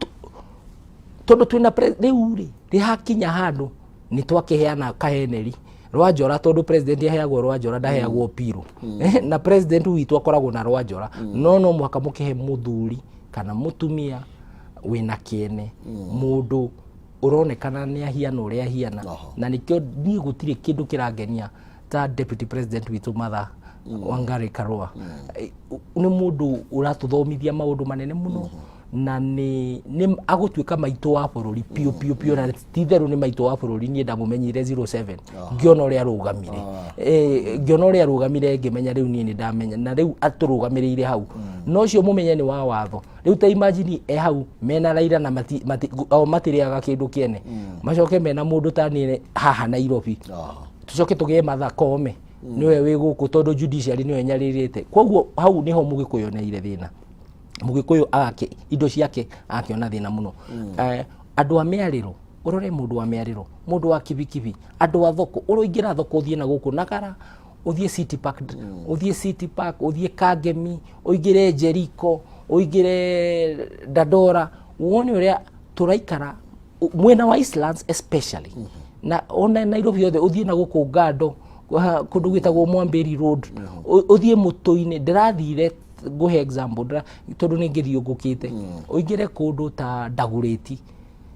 tondũ twĩna rĩu rĩ, rĩhakinya handũ nĩ twakĩheana kaheneri rwa njora, tondũ president aheagwo rwa njora, ndaheagwo piru. Na president witũ akoragwo na rwa njora, no mũhaka mũkĩhe mũthuri kana mũtumia wĩna kĩene, mũndũ ũronekana nĩ ahiana ũrĩa ahiana. Na nĩkĩo niĩ gũtirĩ kĩndũ kĩrangenia ta deputy president witũ Martha Wangari Karua. Nĩ mũndũ ũratũthomithia maũndũ manene mũno, na nĩ agũtuĩka maitũ wa bũrũri piũ piũ piũ, na ti itherũ nĩ maitũ wa bũrũri. Niĩ ndamũmenyire 07, ngĩona ũrĩa arũgamire, ngĩona ũrĩa arũgamire, ngĩmenya rĩu niĩ nĩ ndamenya, na rĩu atũrũgamĩrĩire hau. No ũcio mũmenye nĩ wa watho. Rĩu ta imagine e hau mena Raila na o matirĩaga kĩndũ kĩene, macoke mena mũndũ ta niĩ haha Nairobi, tucoke tũgĩe Martha Koome nĩwe wĩ gũkũ, tondũ judiciary nĩwe nyarĩrĩte. Koguo hau nĩho Mũgĩkũyũ oneire thĩna, Mũgĩkũyũ agake indo ciake agakĩona thĩna mũno. Andũ a mĩarĩro, ũrore mũndũ wa mĩarĩro, mũndũ wa kibikibi, andũ a thoko, ũroingĩra thoko ũthiĩ na gũkũ Nagara, ũthiĩ City Park, ũthiĩ City Park, ũthiĩ Kangemi, ũingĩre Jericho, ũingĩre Dandora, wone ũrĩa tũraikara mwena wa Eastlands especially, na ona Nairobi yothe, ũthiĩ na gũkũ Ngando, kũndũ gwĩtagwo Mwambĩri Road, ũthiĩ mũtũ-inĩ. Ndĩrathire ngũhe example, tondũ nĩ ngĩthiũngũkĩte, ũingĩre kũndũ ta Ndagũrĩti,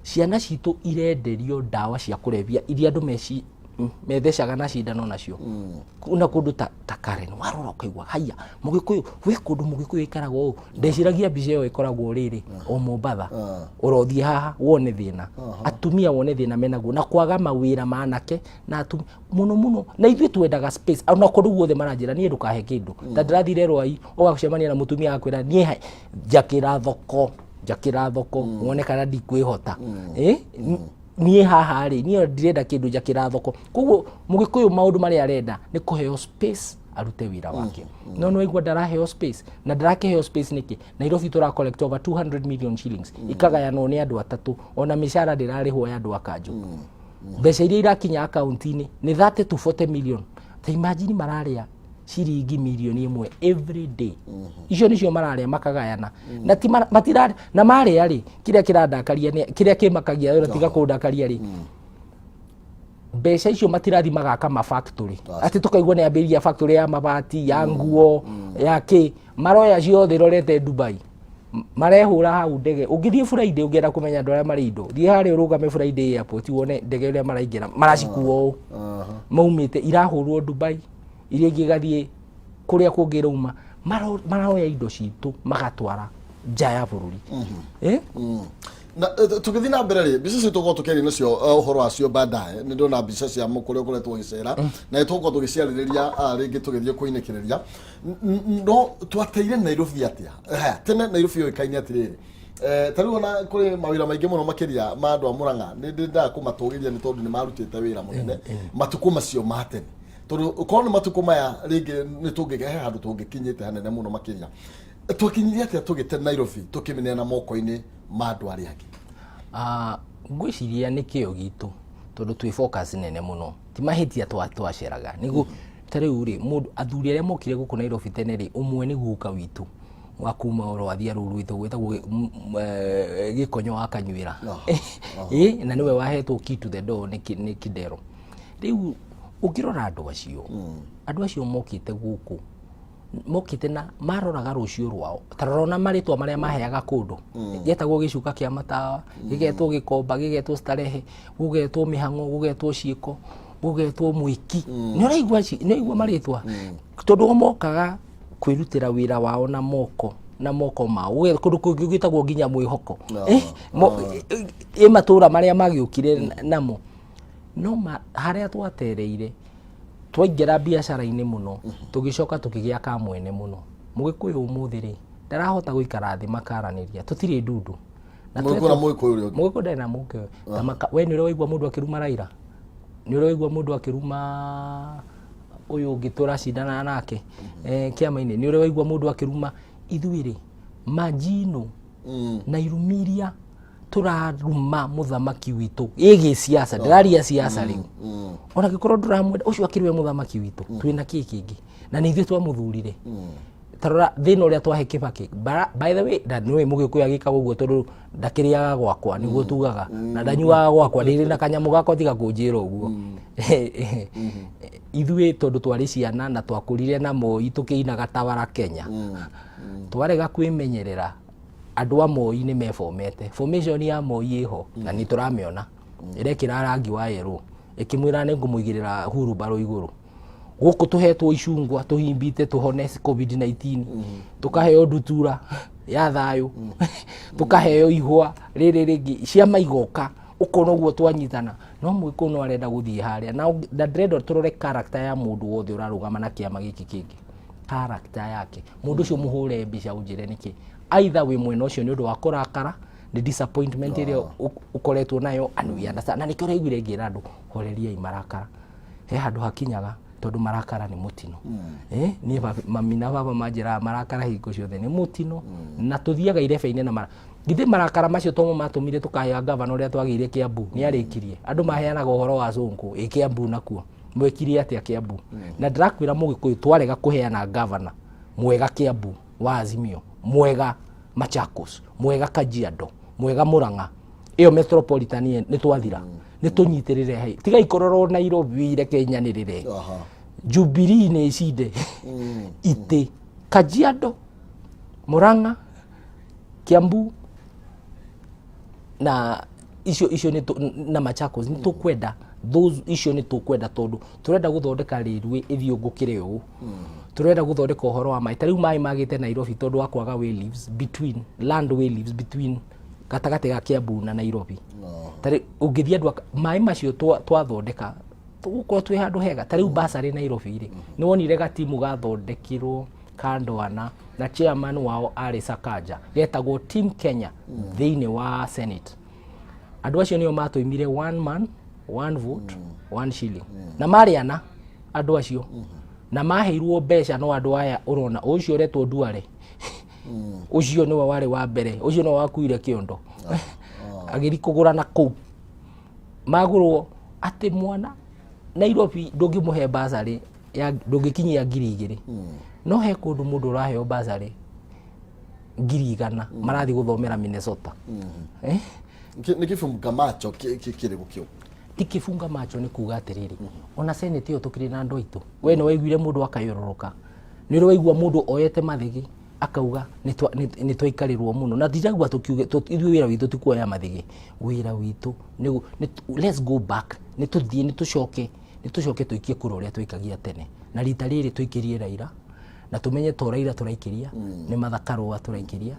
ciana citũ irenderio ndawa cia kũrebia iria andũ methecaga na cindano nacio na kũndũ ta Karen. Warora ũkaigua haya, Mũgĩkũyũ wĩ kũndũ Mũgĩkũyũ ĩikaraga ũũ. Ndeciragia mbica ĩyo ĩkoragwo rĩrĩ o Mombatha. Ũrothiĩ haha wone thĩna atumia, wone thĩna menaguo na kwaga mawĩra ma anake na atumia mũno mũno. Na ithuĩ twendaga space ona kũndũ guothe. Maranjĩra niĩ ndũkahe kĩndũ, ta ndĩrathire Rwai, ũgacemania na mũtumia akwĩra niĩ njakĩra thoko, njakĩra thoko wone kana ndikwĩhota. Niĩ haha rĩ, niĩ ndirenda kĩndũ, njakĩra thoko. Koguo Mũgĩkũyũ maũndũ marĩa arenda nĩ kũheo space. Arute wĩra wake, no nĩ waigua ndaraheo space na ndarakĩheo space nĩkĩ? Nairobi tũra collect over 200 million shillings, ikagayanwo nĩ andũ atatũ. Ona mĩcara ndĩrarĩhwo ya andũ a kanjũ. Mbeca iria irakinya akaunti-inĩ nĩ 30 to 40 million. Ta imagine, mararĩa ciringi mirioni 1 every day. Icio nicio mararĩa makagayana na ti matira na marĩa rĩ, kĩrĩa kĩrandakaria kĩrĩa kĩmakagia na tiga kũndakaria rĩ, mbeca icio matirathi magaka ma factory, atĩ tũkaigua nĩ ambĩrĩria factory ya mabati, ya nguo, ya kĩ. Maroya ciothe irorete Dubai. Marehũra hau ndege. Ũngĩthiĩ Friday, ũngĩenda kũmenya andũ arĩa marĩ indo, thiĩ harĩa ũrũgame Friday airport wone ndege ũrĩa maraingĩra, maracikua ũũ maumĩte, irahũrwo Dubai, iria ingĩ igathiĩ kũrĩa kũngĩ irauma. Maroya indo citũ magatwara nja ya bũrũri. Eh? Na tũgĩthiĩ na mbere rĩ, mbica icio tũgũkorwo tũkĩaria nacio ũhoro wacio baadaye. Nĩ ndona mbica cia kũrĩa ũkoretwo ũgĩcera na nĩ tũgũkorwo tũgĩciarĩrĩria rĩngĩ tũgĩthiĩ kũinĩkĩrĩria. No twateire Nairobi atĩa? Haya, tene Nairobi yũĩkaine atĩrĩrĩ, ta rĩu ona kũrĩ mawĩra maingĩ mũno makĩria ma andũ a Mũrang'a. Nĩ ndĩndaga kũmatũgĩria nĩ tondũ nĩ marutĩte wĩra mũnene matukũ macio ma tene, tondũ korwo nĩ matukũ maya rĩngĩ nĩ tũngĩhe handũ tũngĩkinyĩte hanene mũno makĩria. Twakinyirie atĩa tũgĩte Nairobi tũkĩmĩneana moko-inĩ ma andũ arĩa angĩ? Ah, ngwĩciria nĩ kĩo gitũ, tondũ twĩ focus nene mũno. Ti mahĩtia twaceraga nĩguo. Ta rĩu rĩ, mũndũ athuri arĩa mokire gũkũ Nairobi tene rĩ, ũmwe nĩ guka witũ wa kuma rwathia rũu rwitũ gwĩtagwo Gĩkonyo wa Kanyuĩra. Ĩ na nĩwe wahetwo key to the door nĩ Kidero. Rĩu ũngĩrora andũ acio mokĩte gũkũ, mokĩte na maroraga rũciũ rwao. Ta rora ona marĩtwa marĩa maheaga kũndũ, gĩetagwo gĩcuka kĩa matawa, gĩgetwo gĩkomba, gĩgetwo starehe, gũgetwo mĩhang'o, gũgetwo ciĩko, gũgetwo mwĩki. Nĩ ũraigua nĩ ũraigua marĩtwa, tondũ o mokaga kwĩrutĩra wĩra wao na moko mao. Kũndũ kũngĩ gwĩtagwo nginya mwĩhoko. Ĩ matũra marĩa magĩũkire namo no harĩa twatereire, twaingĩra biacara-inĩ mũno, tũgĩcoka tũkĩgĩa kamwene mũno. Mũgĩkũyũ ũmũthĩ rĩ, ndarahota gũikara thĩ makaranĩria, tũtirĩ ndundu. Na Mũgĩkũyũ na Mũgĩkũyũ ũrĩa ũngĩ. Mũgĩkũyũ ndarĩ na Mũgĩkũyũ. Ta we nĩ ũrĩ waigua mũndũ akĩruma Raila? Nĩ ũrĩ waigua mũndũ akĩruma ũyũ ũngĩ tũracindana nake kĩama-inĩ? Nĩ ũrĩ waigua mũndũ akĩruma ithuĩ rĩ, manjino na irumi iria tũraruma mũthamaki witũ ĩgĩ siasa? Ndĩraria siasa rĩu. Ona angĩkorwo ndũramwenda, ũcio akĩrĩ we mũthamaki witũ, twĩna kĩ kĩngĩ? Na nĩ ithuĩ twamũthurire. Tarora thĩna ũrĩa twahe Kĩbakĩ. By the way, na nĩũĩ Mũgĩkũyũ agĩkaga ũguo tondũ ndakĩrĩaga gwakwa, nĩguo tugaga, na ndanyuaga gwakwa, ndĩrĩ na kanyamũ gakwa, tiga kũnjĩra ũguo. Ithuĩ tondũ twarĩ ciana na twakũrire na Moi tũkĩinaga Tawara Kenya, twarega kwĩmenyerera. Andũ a Moi nĩ mebomete, formation ya Moi ĩho na nĩ tũramĩona ĩrekĩra rangi wa yerũ, ĩkĩmwĩra nĩ ngũmũigĩrĩra hurumbarũ igũrũ. Gũkũ tũhetwo icungwa tũhimbite tũhone COVID-19, tũkaheo ndutura ya thayũ, tũkaheo ihũa rĩrĩ rĩngĩ, ciama igoka, ũkona ũguo twanyitana. No Mũgĩkũyũ no arenda gũthiĩ harĩa na ndĩrenda tũrore character ya mũndũ wothe ũrarũgama na kĩama gĩkĩ kĩngĩ, character yake. Mũndũ ũcio mũhũre mbica ũnjĩre nĩkĩ either wĩ mwena ũcio nĩ ũndũ wa kũrakara nĩ disappointment ĩrĩa ũkoretwo nayo, and we understand. Na nĩkĩo ũraiguire ngĩra andũ, horeriai marakara, he handũ hakinyaga, tondũ marakara nĩ mũtino. Niĩ mami na baba manjĩraga marakara hingo ciothe nĩ mũtino, na tũthiaga irebe-inĩ na mara githĩ marakara macio tomo matũmire tũkaheo gavana ũrĩa twagĩire Kiambu. Nĩ arĩkirie andũ maheanaga ũhoro wa Sonko ĩ Kiambu, nakuo mwekire atĩa Kiambu? Na ndĩrakwĩra Mũgĩkũyũ, twarega kũheana gavana mwega Kiambu wa Azimio, mwega Machakos, mwega Kajiado, mwega Murang'a, ĩyo metropolitan nĩ twathira. Nĩ tũnyitĩrĩre hai, tiga ikororwo Nairobi, reke nyanĩrĩre. Jubilee nĩ icinde itĩ Kajiado, Murang'a, Kiambu na icio nĩ na Machakos. Nĩ tũkwenda those icio, nĩ tũkwenda tondũ tũrenda gũthondeka railway ĩthiũngũkĩre ũũ, tũrenda gũthondeka ũhoro wa maĩ. Ta rĩu maĩ magĩte Nairobi tondũ wa kwaga wayleaves between land, wayleaves between gatagatĩ ga Kiambu na Nairobi. Ta rĩu ũngĩthiĩ andũ maĩ macio twathondeka, tũgũkorwo twĩ handũ hega. Ta rĩu basarĩ Nairobi rĩ, nĩ wonire gatimu gathondekirwo kandoana na chairman wao arĩ Sakaja, getagwo Team Kenya thĩinĩ wa Senate. Andũ acio nĩo matũimire one man, one vote, one shilling, na marĩ ana andũ acio. Na maheirwo mbeca no andũ aya ũrona ũcio ũretwo Duale, ũcio nĩwe warĩ wa mbere, ũcio nĩwe wakuire kĩondo agĩthiĩ kũgũra na kũu magũrwo atĩ mwana Nairobi ndũngĩmũhe bursary ya ndũngĩkinyia 2000, no he kũndũ mũndũ ũraheo bursary 100,000 marathiĩ gũthomera Minnesota, eh? Nĩ kĩbunga macho kĩrĩ gũkĩo? Ti kĩbunga macho, nĩ kuga atĩrĩrĩ, ona senate ĩyo tũkĩrĩ na andũ aitũ. We nĩ waiguire mũndũ akayũrũrũka? Nĩ ũrĩ waigua mũndũ oyete mathĩgĩ akauga nĩ twaikarĩrwo mũno? Na ndiraigua tũkiuge ithuĩ wĩra witũ ti kuoya mathĩgĩ, wĩra witũ nĩ let's go back, nĩ tũthiĩ, nĩ tũcoke tũikie kura ũrĩa twaikagia tene, na rita rĩrĩ tũikĩrie Raila na tũmenye to Raila tũraikĩria, nĩ Martha Karũa tũraikĩria,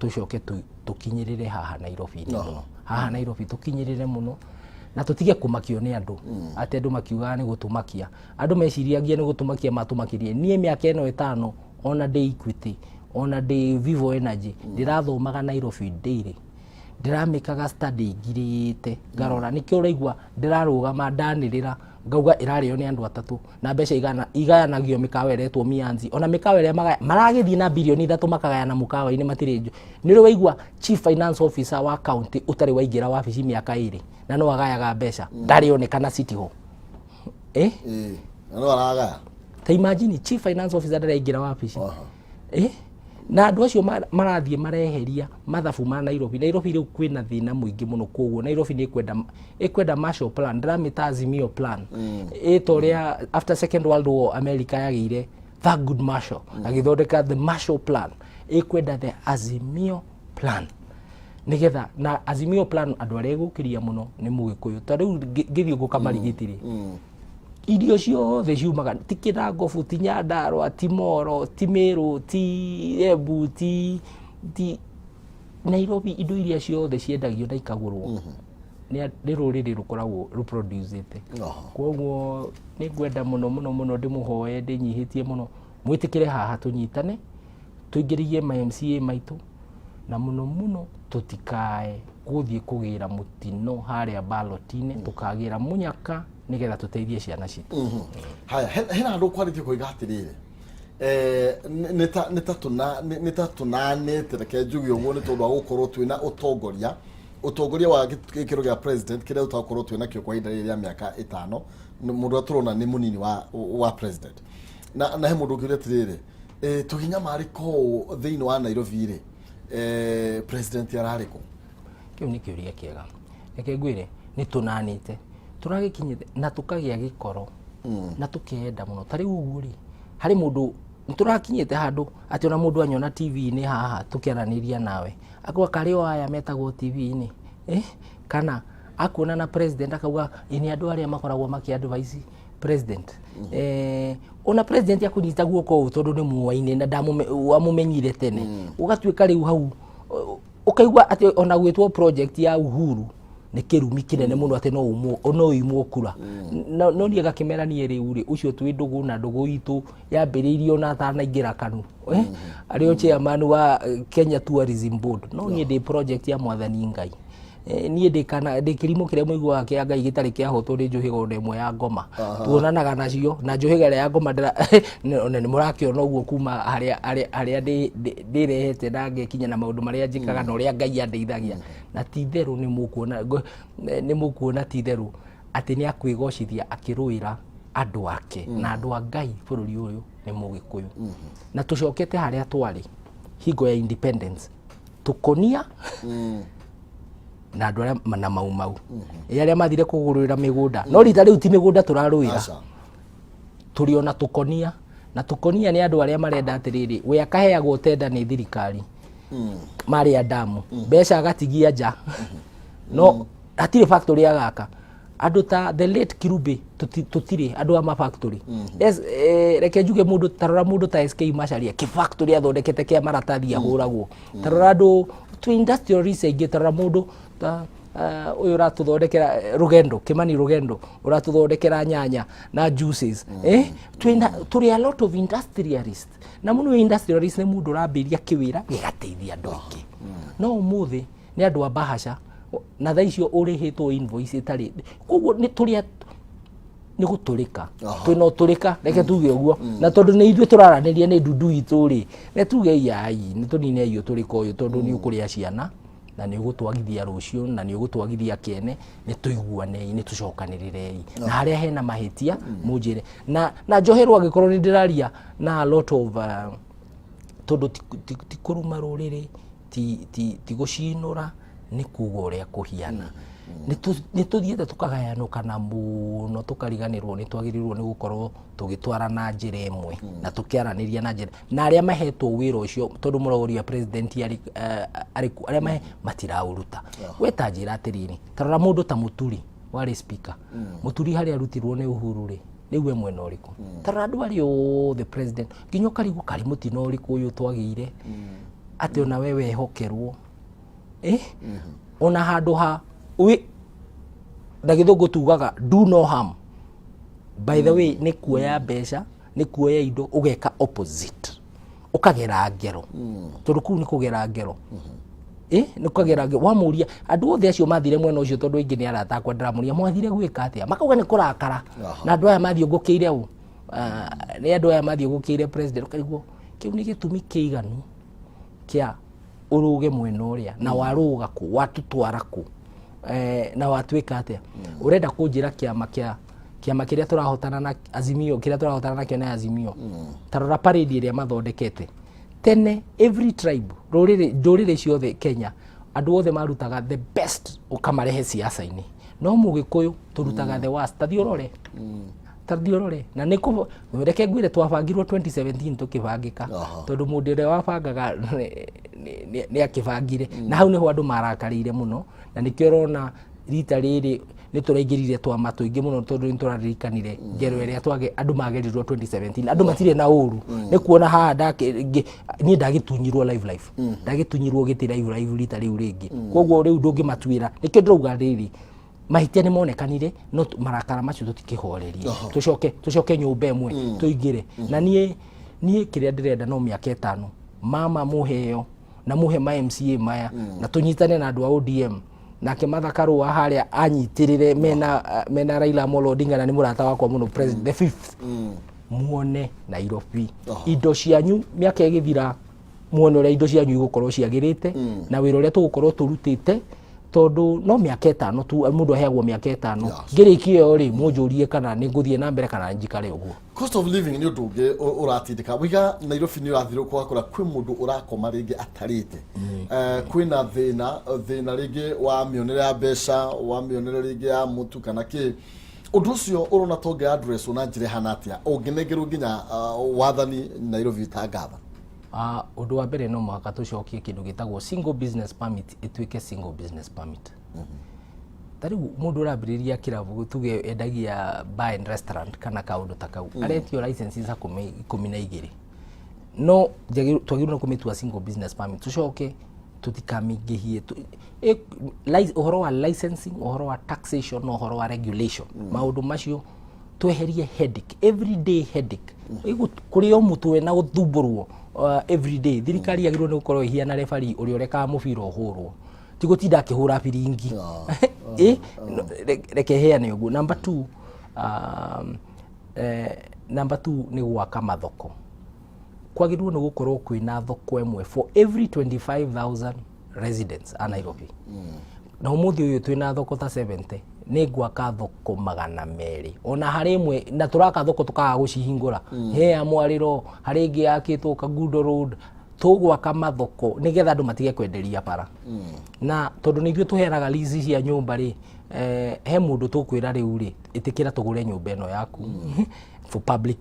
tũcoke tũkinyĩrĩre haha Nairobi-inĩ mũno, haha Nairobi tũkinyĩrĩre mũno na tũtige kũmakio nĩ andũ, atĩ andũ makiugaga nĩ gũtũmakia, andũ meciriagia nĩ gũtũmakia matũmakirie. Niĩ mĩaka ĩno 5, ona ndĩ Equity, ona ndĩ Vivo Energy, ndĩrathomaga Nairobi daily, ndĩramĩkaga study ngirĩte ngarora nĩkĩo ũraigua ndĩrarũgama ndanĩrĩra ngauga ĩrarĩo nĩ andũ atatũ na mbeca igana igayanagio mĩkawa ĩretwo Mianzi, ona mĩkawa ĩrĩa maragĩthiĩ na 3 bilioni makagayana mũkawa-inĩ matirĩ nĩ ũrĩ waigua chief finance officer wa county ũtarĩ waingĩra wabici mĩaka 2 na no agayaga mbeca, ndarĩ onekana City Hall, eh? Ĩĩ, na no aragaya. Ta imagine chief finance officer ndarĩ aingĩra wabici, eh? Na andũ acio marathiĩ mareheria mathabu ma Nairobi. Nairobi rĩu kwĩna thĩna mũingĩ mũno, koguo Nairobi nĩ ĩkwenda Marshall Plan, ndĩramĩta Azimio Plan, ĩta ũrĩa after Second World War America yagĩire Thurgood Marshall agĩthondeka the Marshall Plan. Ĩkwenda the Azimio Plan, nigetha na Azimio Plan andũ arĩa ĩgũkĩria mũno nĩ Mũgĩkũyũ. Ta rĩu ngĩthiĩ gũkamarigiti rĩ, irio ciothe ciumaga ti Kĩnangobu, ti Nyandarũa, ti Moro, ti Mĩrũ, ti Embu, ti Nairobi, indo iria ciothe ciendagio na ikagũrwo nĩ rũrĩrĩ rũkoragwo rũproducĩte. Koguo nĩ ngwenda mũno mũno mũno ndĩmũhoe ndĩnyihĩtie mũno mwĩtĩkĩre haha tũnyitane, tũingĩrĩrie ma MCA maitũ, na mũno mũno tũtikae gũthiĩ kũgĩra mũtino harĩa ballot-inĩ, tũkagĩra mũnyaka nĩgetha tũteithie ciana citũ. Haya, hena andũ kwarĩtie koiga atĩrĩrĩ, nĩ ta tũnanĩte, reke njuge ũguo, nĩ tondũ wa gũkorwo twĩna ũtongoria wa gĩkĩro gĩa president kĩrĩa tũtakorwo twĩna kĩo kwa ihinda rĩrĩ rĩa mĩaka 5. Mũndũ ũrĩa tũrona nĩ mũnini wa president, na he mũndũ ũngĩũria atĩrĩrĩ, tũginyamarĩka ũũ thĩinĩ wa Nairobi rĩ, president ararĩ kũ? Kĩu nĩ kĩũria kĩega. Reke ngwĩre, nĩ tũnanĩte, tũragĩkinyĩte na tũkagĩa gĩkoro na tũkenda mũno. Ta rĩu ũguo rĩ, harĩ mũndũ nĩ tũrakinyĩte handũ atĩ ona mũndũ anyona TV-inĩ haha tũkĩaranĩria nawe akauga karĩ o aya metagwo TV-inĩ, eh? Kana akuona na president akauga ĩ nĩ andũ arĩa makoragwo makĩ advise president, ona president akũnyita guoko ũũ tondũ nĩ muoaine na wamũmenyire tene, ũgatuĩka rĩu hau ũkaigua atĩ ona gwĩtwo project ya Uhuru nĩ kĩrumi kĩnene mũno, atĩ no imwo kura. No niĩ ngakĩmera niĩ rĩu rĩ ũcio twĩ ndũgũ na ndũgũ itũ yambĩrĩirio na atanaingĩra KANU, eh? Arĩ o chairman wa Kenya Tourism Board, no niĩ ndĩ project ya mwathani Ngai. Niĩ ndĩ kana ndĩ kĩrimũ kĩrĩa mũiguaga kĩa Ngai gĩtarĩ kĩahotwo nĩ njũhĩga ona ĩmwe ya ngoma. Tuonanaga nacio na njũhĩga ĩrĩa ya ngoma ona nĩ mũrakĩona ũguo kuma harĩa ndĩrehete na ngekinya na maũndũ marĩa njĩkaga na ũrĩa Ngai andeithagia, na ti itherũ nĩ mũkuona ti itherũ atĩ nĩ akwĩgocithia akĩrũĩra andũ ake na andũ a Ngai. Bũrũri ũyũ nĩ Mũgĩkũyũ na tũcokete harĩa twarĩ hingo ya independence, tũkonia na andũ arĩa na Mau Mau ĩ arĩa mathire kũgũrĩra mĩgũnda, no rita rĩu ti mĩgũnda tũrarũĩra. Aca. Tũrĩ ona tũkonia na tũkonia nĩ andũ arĩa marenda atĩrĩrĩ, we akaheagwo tenda nĩ thirikari marĩa damu mbeca agatigia nja, no hatirĩ factory agaka. Andũ ta the late Kirubi, tũtirĩ andũ a mafactory. Yes, reke njuge mũndũ tarora mũndũ ta SK Macharia, kĩfactory athondekete kĩa maratathi ahũragwo. Tarora andũ twĩ industrialist aingĩ, tarora mũndũ ta ũyũ ũratũthondekera, Rũgendo Kimani, Rũgendo ũratũthondekera nyanya na juices, eh? Twĩna tũrĩ a lot of industrialist, na mũno industrialist nĩ mũndũ ũrambĩrĩria kĩwĩra gĩgateithia andũ aingĩ, no ũmũthĩ nĩ andũ a bahasha na thaa icio ũrĩhĩtwo invoice ĩtarĩ. Koguo nĩ tũrĩ Nĩ gũtũrĩka twĩna ũtũrĩka, reke tuge ũguo. Na tondũ nĩ ithuĩ tũraranĩria nĩ ndundu itũ rĩ, nĩ tuge yai nĩ tũnine ũtũrĩka ũyũ, tondũ nĩ ũkũrĩa ciana na nĩ ũgũtwagithia rũciũ na nĩ ũgũtwagithia kĩene. Nĩ tũiguanei, nĩ tũcokanĩrĩrei, na harĩa hena mahĩtia mũnjĩre na njoherwo angĩkorwo nĩ ndĩraria na a lot of tondũ ti kũruma rũrĩrĩ, ti gũcinũra, nĩ kuga ũrĩa kũhiana. Nĩ tũthiĩte tũkagayanũkana mũno, tũkariganĩrwo nĩ twagĩrĩirwo nĩ gũkorwo tũgĩtwara na njĩra ĩmwe na tũkĩaranĩria na njĩra na arĩa mahetwo wĩra ũcio, tondũ mũroria president arĩ arĩ ku, arĩa mahe matiraũruta. We ta njĩra atĩrĩrĩ, tarora mũndũ ta Mũturi warĩ speaker. Mũturi harĩa arutirwo nĩ Uhuru rĩ, rĩu we mwena ũrĩkũ? Tarora andũ arĩa othe president, nginya ũkarigwo karĩ mũtino ũrĩkũ ũyũ twagĩire atĩ ona we wehokerwo ona handũ ha wi na Gĩthũngũ tugaga "do no harm". By the way, nĩ kuoya mbeca, nĩ kuoya indo, ũgeka opposite, ũkagera ngero, tondũ kũu nĩ kũgera ngero, nĩ kũgera ngero. Wamũria andũ othe acio mathire mwena ũcio, tondũ aingĩ nĩ arata akwa, ndĩramũria mwathire gwĩka atĩa, makauga nĩ kũrakara na andũ aya mathiũngũkĩire ũ. Ah, nĩ andũ aya mathiũngũkĩire president. Ũkarigwo kĩu nĩ gĩtũmi kĩiganu kĩa ũrũge mwena ũrĩa na warũga kũ, watũtwara kũ, na watuĩka atĩa? Ũrenda kũnjĩra kĩama kĩa kĩama kĩrĩa tũrahotana na Azimio, kĩrĩa tũrahotana nakĩo nĩ Azimio? Tarora parade ĩrĩa mathondekete. Tene every tribe, rũrĩrĩ, ndũrĩrĩ ciothe Kenya, andũ othe marutaga the best ũkamarehe siasa-inĩ, no Mũgĩkũyũ tũrutaga the worst. Tathiĩ ũrore, tathiĩ ũrore. Na nĩ kũ reke ngwĩre, twabangirwo 2017 tũkĩbangĩka, tondũ mũndũ ũrĩa wabangaga nĩ akĩbangire, na hau nĩho andũ marakarĩire mũno, na nĩkĩo ũrona rita rĩrĩ nĩ tũraingĩrire twama tũingĩ mũno, tondũ nĩ tũraririkanire ngero ĩrĩa twage andũ magerirwo 2017. Andũ matirĩ na ũru nĩ kuona haha niĩ ndagĩtunyirwo live live, ndagĩtunyirwo gĩtĩ live live rita rĩu rĩngĩ. Koguo rĩu ndũngĩmatuĩra. Nĩkĩo ndĩrauga rĩrĩ, mahĩtia nĩ monekanire, no marakara macio tũtikĩhorerie, tũcoke nyũmba ĩmwe tũingĩre. Na niĩ kĩrĩa ndĩrenda no mĩaka 5, mama mũheo na mũhe ma MCA maya, na tũnyitane na andũ a ODM, nake Martha Karua harĩa anyitĩrĩre mena Raila Amolo Odinga, na nĩ mũrata wakwa mũno, president the fifth. Muone Nairobi indo cianyu mĩaka ĩgĩthira, muone ũrĩa indo cianyu igũkorwo ciagĩrĩte na wĩra ũrĩa tũgũkorwo tũrutĩte, tondũ no mĩaka 5 tu. Mũndũ aheagwo mĩaka 5. Ngĩrĩkia ĩyo rĩ, mũnjũrie kana nĩ ngũthiĩ na mbere kana njikare ũguo. Cost of living nĩ ũndũ ũngĩ ũratindĩka wiga Nairobi. Nĩ ũrathire ũgakora kwĩ mũndũ ũrakoma rĩngĩ atarĩte. Kwĩna thĩna rĩngĩ wa mĩonere ya mbeca, wa mĩonere rĩngĩ ya mũtu kana kĩ. Ũndũ ũcio ũrona ta ũngĩ address na njĩra ĩhana atĩa ũngĩnengerwo nginya wathani Nairobi ta ngava? Ũndũ wa mbere, no mũhaka tũcokie kĩndũ gĩtagwo single business permit, ĩtuĩke single business permit. Ta rĩu mũndũ ũrambĩrĩria kĩrabu, tuge endagia bar and restaurant kana kaũndũ ta kau, aretio licenses 12, no twagĩrĩirwo nĩ kũmĩtua single business permit. Tũcoke tũtikamĩingĩhie ũhoro wa licensing, ũhoro wa taxation na ũhoro wa regulation. Maũndũ macio tweherie headache, everyday headache. Kũrĩo mũtwe na gũthumbũrwo every day. Thirikari yagĩrĩirwo nĩ gũkorwo ĩhiana referee ũrĩa ũrekaga mũbira ũhũrwo, ti gũtinda akĩhũra biringi. Reke heane ũguo. Number two nĩ gwaka mathoko. Kwagĩrĩirwo nĩ gũkorwo kwĩna thoko ĩmwe for every 25,000 residents a Nairobi, na ũmũthĩ ũyũ twĩna thoko ta 70. Nĩ ngwaka thoko 200 ona harĩ ĩmwe, na tũraka thoko tũkaga gũcihingũra. He ya Mwarĩro, harĩ ĩngĩ yakĩtwo Kangundo Road. Tũgwaka mathoko nĩgetha andũ matige kwenderia bara, na tondũ nĩ ithuĩ tũheanaga lease cia nyũmba rĩ, he mũndũ tũkwĩra rĩu rĩ, ĩtĩkĩra tũgũre nyũmba ĩno yaku for public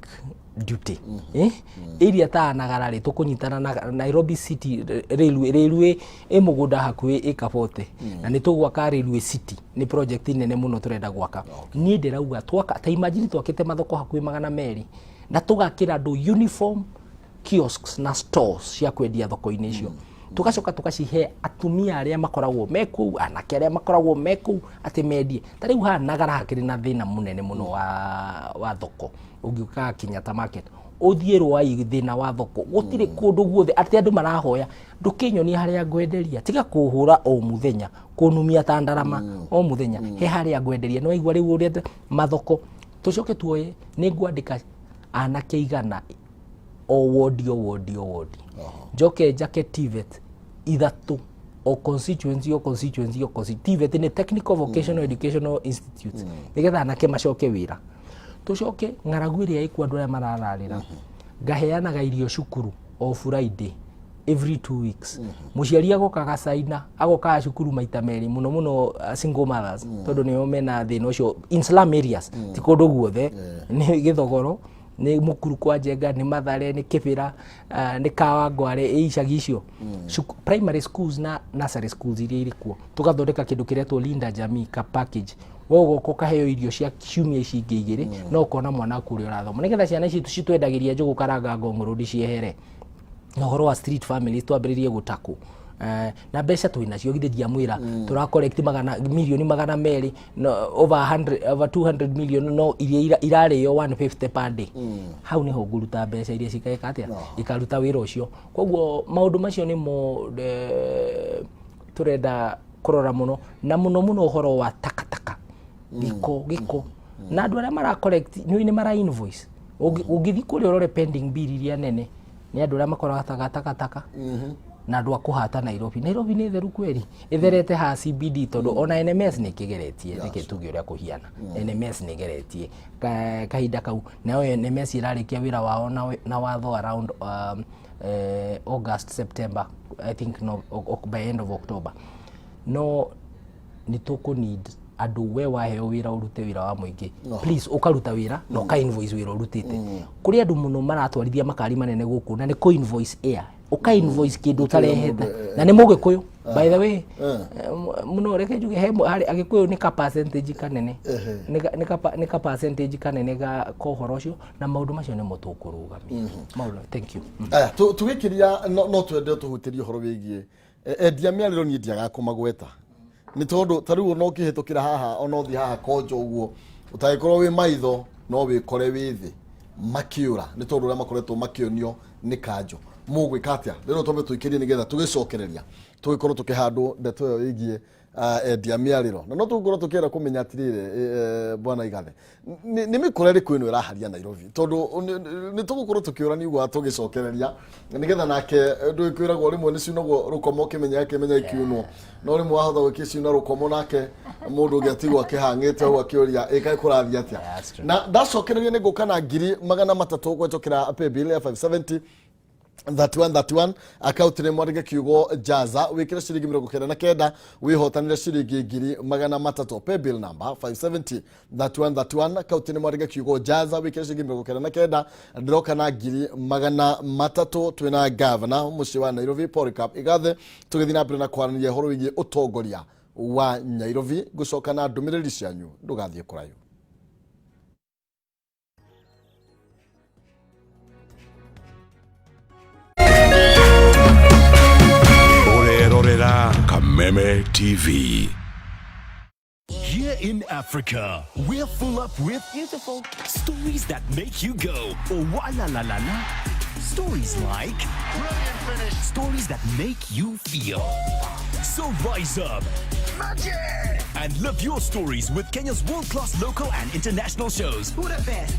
duty. Area ta Nagara rĩ, tũkũnyitana na Nairobi City Railway. Railway ĩ mũgũnda hakuhĩ ĩka 40, na nĩ tũgwaka Railway City. Nĩ project nene mũno tũrenda gwaka. Niĩ ndĩrauga twaka, ta imagine twakĩte mathoko hakuhĩ 200 na tũgakĩra andũ uniform kiosks na stores cia kwendia thoko-inĩ icio, tugacoka tugacihe atumia arĩa makoragwo me kũu, anake arĩa makoragwo me kũu, atĩ mendie. Ta rĩu haha Nagara hakĩrĩ na thĩna mũnene mũno wa thoko. Ũngĩũka Kenyatta Market, ũthiĩ Rwai, thĩna wa thoko gũtirĩ kũndũ guothe, atĩ andũ marahoya ndũkĩnyonia harĩa ngwenderia, tiga kũhũra o mũthenya, kũnumia ta ndarama o mũthenya, he harĩa ngwenderia. Nĩ waigua rĩu ũrĩa mathoko Tũcoke tuoye, nĩ ngwandĩka anake 100 o wodi, o wodi, o wodi. Njoke njake TVET 3 o constituency, o constituency, o constituency. TVET nĩ Technical Vocational Educational Institute, nĩgetha anake macoke wĩra. Tũcoke ng'aragu ĩrĩa ĩkuo, andũ arĩa marararĩra, ngaheanaga irio cukuru o Friday every 2 weeks. Mũciari agoka gacaina, agokaga cukuru maita merĩ, mũno mũno single mothers, tondũ nĩo mena thĩna ũcio in slum areas, ti kũndũ guothe. Nĩ Gĩthogoro, nĩ Mũkuru kwa Njenga, nĩ Mathare, nĩ Kĩbĩra, nĩ Kawangware, ĩ icagi icio. Primary schools na nursery schools iria irĩ kuo, tũgathondeka kĩndũ kĩretwo Linda Jamii ka package. We ũgoka ũkaheo irio cia ciumia ici ingĩ 2, no ũkona mwana waku ũrĩa ũrathoma, nĩgetha ciana ici citwendagĩria njũgũ karanga Ngong Road ciehere. Na ũhoro wa street families twambĩrĩrie gũtakũ. Na mbeca twĩ nacio, githĩ ndiamwĩra tũra collect magana milioni 200, no, over 100, over 200 million, no iria irarĩo 150 per day. Hau niho ngũruta mbeca iria cikaĩka atĩa, ikaruta wĩra ũcio. Koguo maũndũ macio nĩmo tũrenda kũrora mũno, na mũno mũno ũhoro wa takataka, gĩko, gĩko, na andũ arĩa mara collect nĩ mara invoice. Ũngĩthiĩ kũrĩa ũrore pending bill iria nene nĩ andũ arĩa makorataga takataka na andũ a kũhata Nairobi. Nairobi nĩ theru kweri, ĩtherete ha CBD, tondũ ona NMS nĩ ĩkĩgeretie. Reke tuge ũrĩa kũhiana, NMS nĩ ĩgeretie kahinda kau, nayo NMS ĩrarĩkia wĩra wao na watho around August, September, I think, no, by end of October. No nĩ tũkũ need andũ. We waheo wĩra ũrute wĩra wa mũingĩ, please ũkaruta wĩra na ũka invoice wĩra ũrutĩte. Kũrĩ andũ mũno maratwarithia makari manene gũkũ na nĩ kũ invoice air, ũka invoice kĩndũ ũtarehete, na nĩ mũgĩkũyũ, by the way. Mũno reke njuge he harĩ agĩkũyũ nĩ ka percentage kanene, nĩ ka percentage kanene ga ũhoro ũcio, na maũndũ macio nĩmo tũkũrũgamia maũndũ. Thank you. Aya, tũgĩkĩria no twende tũhutĩrie ũhoro wĩgiĩ endia mĩarĩro. Niĩ ndiagaga kũmagweta nĩ tondũ ta rĩu ona ũkĩhĩtũkĩra haha, ona ũthiĩ haha konjo ũguo, ũtangĩkorwo wĩ maitho no wĩkore wĩ thĩ makĩũra, nĩ tondũ ũrĩa makoretwo makĩonio nĩ kanjo. Mũgwĩka atĩa rĩrĩ? Twambe tũikĩrie nĩgetha tũgĩcokereria tũgĩkorwo tũkĩhandwo ndeto ĩyo ĩgiĩ endia mĩarĩro, na no tũgũkorwo tũkĩenda kũmenya atĩrĩrĩ, bwana Igathe, nĩ mĩkora ĩrĩkũ ĩno ĩraharia Nairobi? Tondũ nĩ tũgũkorwo tũkĩũrania ũguo tũgĩcokereria, nĩgetha nake ndũkwĩragwo rĩmwe nĩ ciunagwo rũkomo ũkĩmenya akĩmenya ikiunwo, no rĩmwe wahota gũgĩciuna rũkomo nake mũndũ ũngĩ atigwo akĩhang'ĩte ũguo akĩũria ĩkaĩ kũrathiĩ atĩa. That's true. Na ndacokereria nĩ ngũka na 300,000 kũhetũkĩra paybill ya 570 3131. Akaunti nĩ mwandĩke kiugo jaza, wĩkĩre ciringi 99, wĩhotanĩre ciringi 300,000. Paybill number 570 3131. Akaunti nĩ mwandĩke kiugo jaza, wĩkĩre ciringi 99. Ndĩroka na 300,000. Twĩna gavana mũciĩ wa Nairobi Polycarp Igathe, tũgĩthiĩ na mbere na kwaranĩria ũhoro wĩgiĩ ũtongoria wa Nairobi. Ngũcoka na ndũmĩrĩri cianyu, ndũgathiĩ kũraihu. Ũrerorera Kameme TV. Here in Africa, we're full up with beautiful stories that make you go, oh, wa la la la la. Stories like Brilliant finish. Stories that make you feel. So rise up Magic! And live your stories with Kenya's world-class local and international shows. Who the best?